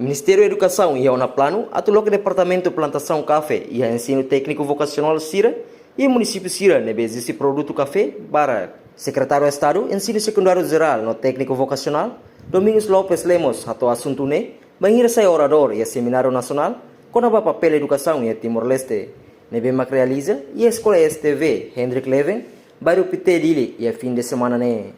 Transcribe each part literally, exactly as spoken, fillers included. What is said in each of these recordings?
Ministériu Edukasaun iha ona planu atu loke departamentu plantasaun kafé iha ensinu tékniku vokasionál sira iha munisípiu sira ne'ebé eziste produtu kafé barak. Sekretáriu Estadu Ensinu Sekundáriu Jerál no Tékniku Vokasionál, Domingos Lopes Lemos, hato'o asuntu ne'e bainhira sai oradór iha semináriu nasionál kona-ba papél edukasaun iha Timor-Leste, ne'ebé mak realiza iha Eskola S T V Hendrik Leven, bairru Pité, Dili, iha fin de semana ne'e.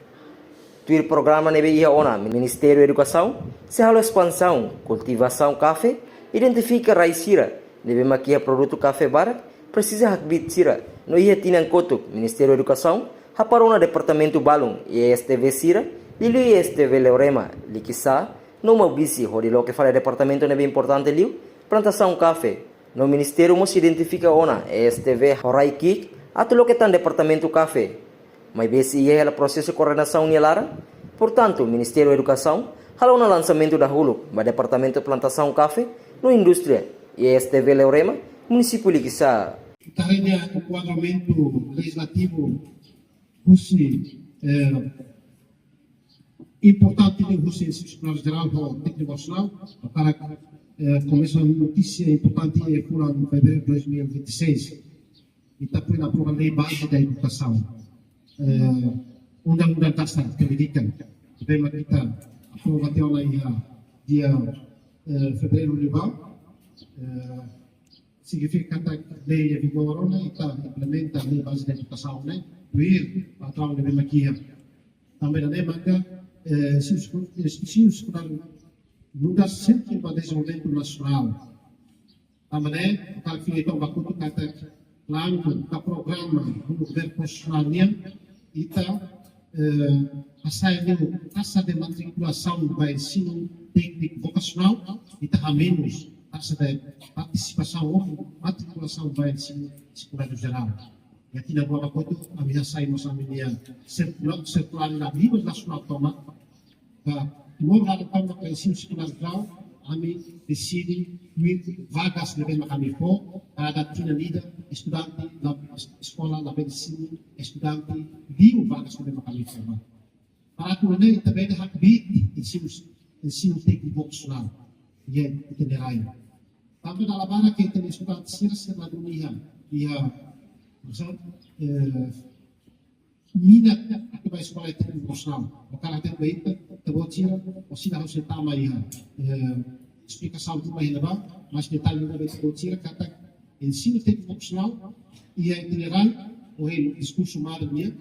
Tuir programa ne'ebé iha ona, Ministériu Edukasaun sei halo espansaun kultivasaun kafé, identifika rai sira ne'ebé mak iha produtu kafé barak, presiza hakbiit sira, no iha tinan kotuk Ministériu Edukasaun hapara ona departamentu balun iha S T V sira, liuliu iha S T V Leorema, Likisá no Maubisse, hodi loke fali departamentu ne'ebé importante liu, plantasaun kafé. No ministériu mós identifika ona S T V ho rai ki'ik atu loke tan departamentu kafé. Maibé sei iha hela prosesu koordenasaun nia laran. Portantu, Ministériu Edukasaun halo ona lansamentu dahuluk ba departamentu plantasaun kafé no indústria iha S T V Leorema, munisípiu Likisá. Ita haree enkuadramentu lejizlativu husi, eh, importante liu husi Ensinu Sekundáriu Jerál ho Tékniku Vokasionál, para, eh, komesa notísia importante iha fulan fevereiru dois mil e vinte e seis. Ita foin aprova Lei Baze da Edukasaun, eh, Undang-Undang Dasar Pendidikan, ne'ebé mak ita aprova tiha ona iha dia, eh, fevereiru liubá. Eh, signifika katak lei ne'e vigora ona, ita implementa Lei Baze da Edukasaun ne'e tuir patraun ne'ebé mak iha. Tanba ne'e maka, eh, ensinu seku-, ensinu sekundáriu nu'udar sentru ba dezenvolvimentu nasionál. Tanba ne'e, ha'u hakarak fila uitoan ba kotuk katak planu ka programa governu nasionál nian, ita, eh, hasai ninia taxa de matrikulasaun ba ensinu tékniku vokasionál, ita hamenus taxa de partisipasaun ou matrikulasaun ba ensinu sekundáriu jerál. Iha tinan rua ba kotuk, ami hasai mós ami-nia sirkula-, sirkulár ida ba nasionál tomak, ba Timor laran tomak ba ensinu sekundáriu jerál, ami deside tuir vagas ne'ebé mak ami fó, kada tinan ida, estudante, la, eskola labele simu estudante liu vagas ne'ebé mak ami fó. Para atu nune'e ita bele hakbiit ensinu, ensinu tékniku vokasionál iha ita-nia rai. Tanba dala barak ita-nia estudante sira, sira ladún iha, iha, maksud, eh, minat atu ba eskola tékniku vokasionál. Ha'u hakarak hateten ba ita, ita-boot sira, orsida ha'u sei tama iha, eh, esplikasaun ruma iha ne'ebá, mais detalle ruma ba ita-boot sira, katak ensinu tékniku vokasionál iha ita-nia rai, ohin diskursu madre nian,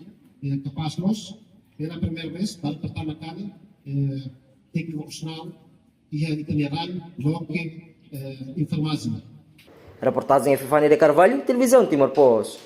eh, kapás loos, pela primeira vez, baru pertama kali, eh, tékniku vokasionál iha ita-nia rai loke, eh, enfermajen. Reportajen Epifania de Carvalho, Televizaun Timor Post.